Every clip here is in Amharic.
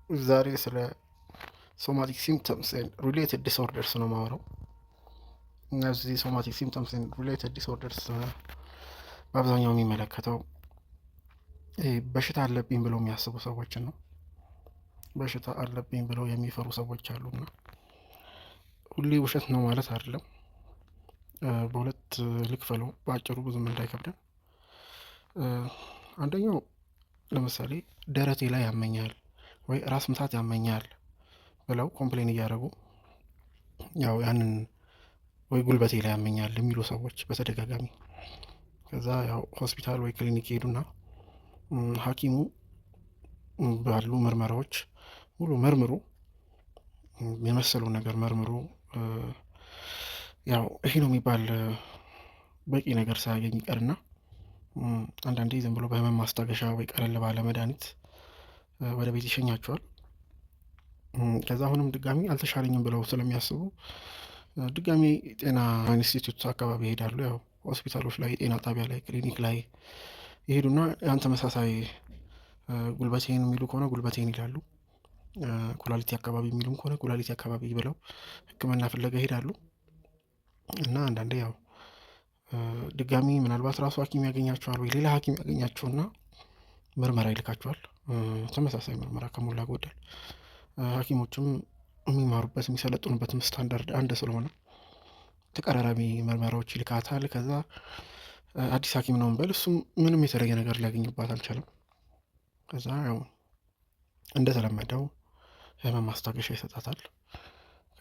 ዛሬ ስለ somatic symptoms and related disorders ነው የማወራው። እነዚህ somatic symptoms and related disorders በአብዛኛው የሚመለከተው በሽታ አለብኝ ብለው የሚያስቡ ሰዎችን ነው። በሽታ አለብኝ ብለው የሚፈሩ ሰዎች አሉና ሁሌ ውሸት ነው ማለት አይደለም። በሁለት ልክፈለው በአጭሩ ብዙም እንዳይከብደን። አንደኛው ለምሳሌ ደረቴ ላይ ያመኛል ወይ ራስ ምታት ያመኛል ብለው complain እያደረጉ፣ ያው ያንን ወይ ጉልበቴ ላይ ያመኛል የሚሉ ሰዎች በተደጋጋሚ፣ ከዛ ያው ሆስፒታል ወይ ክሊኒክ ይሄዱና ሐኪሙ ባሉ ምርመራዎች ሙሉ መርምሮ፣ የመሰለውን ነገር መርምሮ፣ ያው ይሄ ነው የሚባል በቂ ነገር ሳያገኝ ይቀርና አንዳንዴ ዝም ብሎ በህመም ማስታገሻ ወይ ቀለል ባለ መድኃኒት ወደ ቤት ይሸኛቸዋል። ከዛ አሁንም ድጋሚ አልተሻለኝም ብለው ስለሚያስቡ ድጋሚ ጤና ኢንስቲትዩት አካባቢ ይሄዳሉ። ያው ሆስፒታሎች ላይ፣ ጤና ጣቢያ ላይ፣ ክሊኒክ ላይ ይሄዱና ያን ተመሳሳይ ጉልበቴን የሚሉ ከሆነ ጉልበቴን ይላሉ። ኩላሊቴ አካባቢ የሚሉም ከሆነ ኩላሊቴ አካባቢ ብለው ሕክምና ፍለጋ ይሄዳሉ። እና አንዳንዴ ያው ድጋሚ ምናልባት ራሱ ሐኪም ያገኛቸዋል ወይ ሌላ ሐኪም ያገኛቸውና ምርመራ ይልካቸዋል። ተመሳሳይ ምርመራ ከሞላ ጎደል፣ ሐኪሞችም የሚማሩበት የሚሰለጥኑበትም ስታንዳርድ አንድ ስለሆነ ተቀራራቢ ምርመራዎች ይልካታል። ከዛ አዲስ ሐኪም ነው እንበል፣ እሱም ምንም የተለየ ነገር ሊያገኝባት አልቻለም። ከዛ ያው እንደተለመደው ህመም ማስታገሻ ይሰጣታል።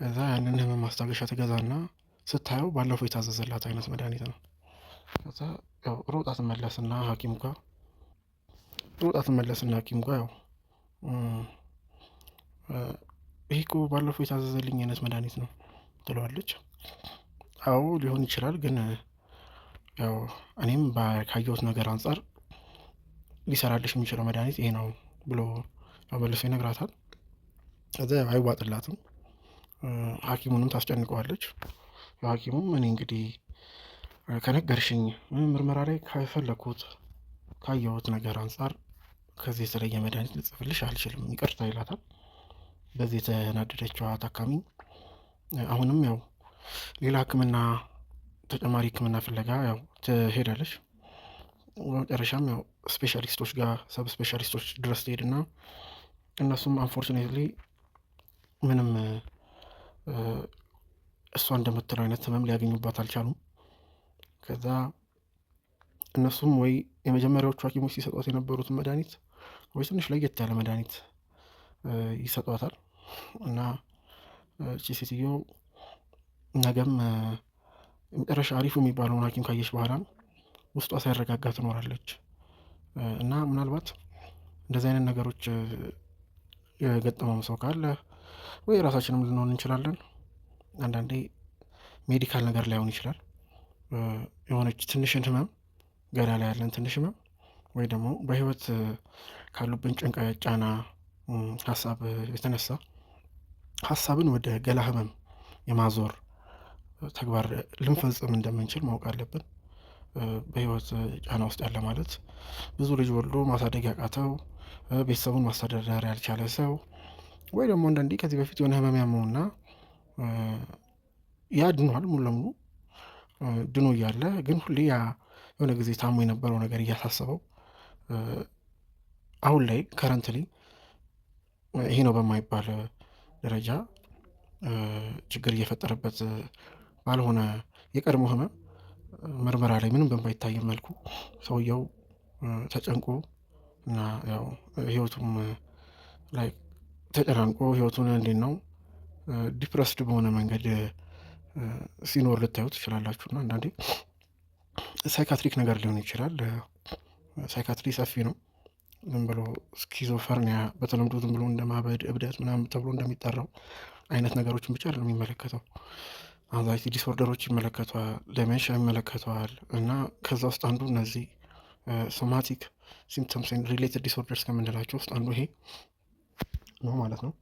ከዛ ያንን ህመም ማስታገሻ ትገዛና ስታየው ባለፈው የታዘዘላት አይነት መድኃኒት ነው። ከዛ ያው ሮጣ ትመለስና ሐኪሙ ጋር፣ ሮጣ ትመለስና ሐኪሙ ጋር ያው ይሄ እኮ ባለፈው የታዘዘልኝ አይነት መድኃኒት ነው ትለዋለች። አዎ ሊሆን ይችላል፣ ግን ያው እኔም ካየሁት ነገር አንፃር ሊሰራልሽ የሚችለው መድኃኒት ይሄ ነው ብሎ መልሶ ይነግራታል። ከዛ ያው አይዋጥላትም። ሐኪሙንም ታስጨንቀዋለች። ሐኪሙም እኔ እንግዲህ ከነገርሽኝ፣ ምርመራ ላይ ከፈለኩት ካየሁት ነገር አንፃር ከዚህ የተለየ መድኃኒት ልጽፍልሽ አልችልም፣ ይቅርታ ይላታል። በዚህ የተናደደችዋ ታካሚ አሁንም ያው ሌላ ሕክምና፣ ተጨማሪ ሕክምና ፍለጋ ያው ትሄዳለች። በመጨረሻም ያው specialist ኦች ጋር፣ sub specialist ኦች ድረስ ትሄድና እነሱም unfortunately ምንም እሷ እንደምትለው አይነት ህመም ሊያገኙባት አልቻሉም። ከዛ እነሱም ወይ የመጀመሪያዎቹ ሐኪሞች ሲሰጧት የነበሩትን መድኃኒት ወይ ትንሽ ለየት ያለ መድኃኒት ይሰጧታል። እና እቺ ሴትዮ ነገም የመጨረሻ አሪፉ የሚባለውን ሐኪም ካየች በኋላም ውስጧ ሳይረጋጋ ትኖራለች። እና ምናልባት እንደዚህ አይነት ነገሮች የገጠመውም ሰው ካለ ወይ ራሳችንም ልንሆን እንችላለን። አንዳንዴ medical ነገር ላይሆን ይችላል። የሆነች ትንሽን ህመም፣ ገላ ላይ ያለን ትንሽ ህመም ወይ ደግሞ በህይወት ካሉብን ጭንቀት፣ ጫና፣ ሀሳብ የተነሳ ሀሳብን ወደ ገላ ህመም የማዞር ተግባር ልንፈጽም እንደምንችል ማወቅ አለብን። በህይወት ጫና ውስጥ ያለ ማለት ብዙ ልጅ ወልዶ ማሳደግ ያቃተው፣ ቤተሰቡን ማስተዳደር ያልቻለ ሰው ወይ ደግሞ አንዳንዴ ከዚህ በፊት የሆነ ህመም ያመውና ያ ድኗል፣ ሙሉ ለሙሉ ድኖ እያለ ግን ሁሌ ያ የሆነ ጊዜ ታሞ የነበረው ነገር እያሳሰበው አሁን ላይ currently ይሄ ነው በማይባል ደረጃ ችግር እየፈጠረበት ባልሆነ የቀድሞ ህመም ምርመራ ላይ ምንም በማይታይ መልኩ ሰውየው ተጨንቆ እና ያው ህይወቱም ላይ ተጨናንቆ ህይወቱን እንዴት ነው depressed በሆነ መንገድ ሲኖር ልታዩ ትችላላችሁ። እና አንዳንዴ psychiatric ነገር ሊሆን ይችላል። Psychiatry ሰፊ ነው። ዝም ብሎ schizophrenia፣ በተለምዶ ዝም ብሎ እንደ ማበድ፣ እብደት ምናምን ተብሎ እንደሚጠራው አይነት ነገሮችን ብቻ አይደለም የሚመለከተው። Anxiety disorder ኦች ይመለከተዋል፣ dementia ይመለከተዋል። እና ከዛ ውስጥ አንዱ እነዚህ somatic symptoms related disorders ከምንላቸው ውስጥ አንዱ ይሄ ነው ማለት ነው።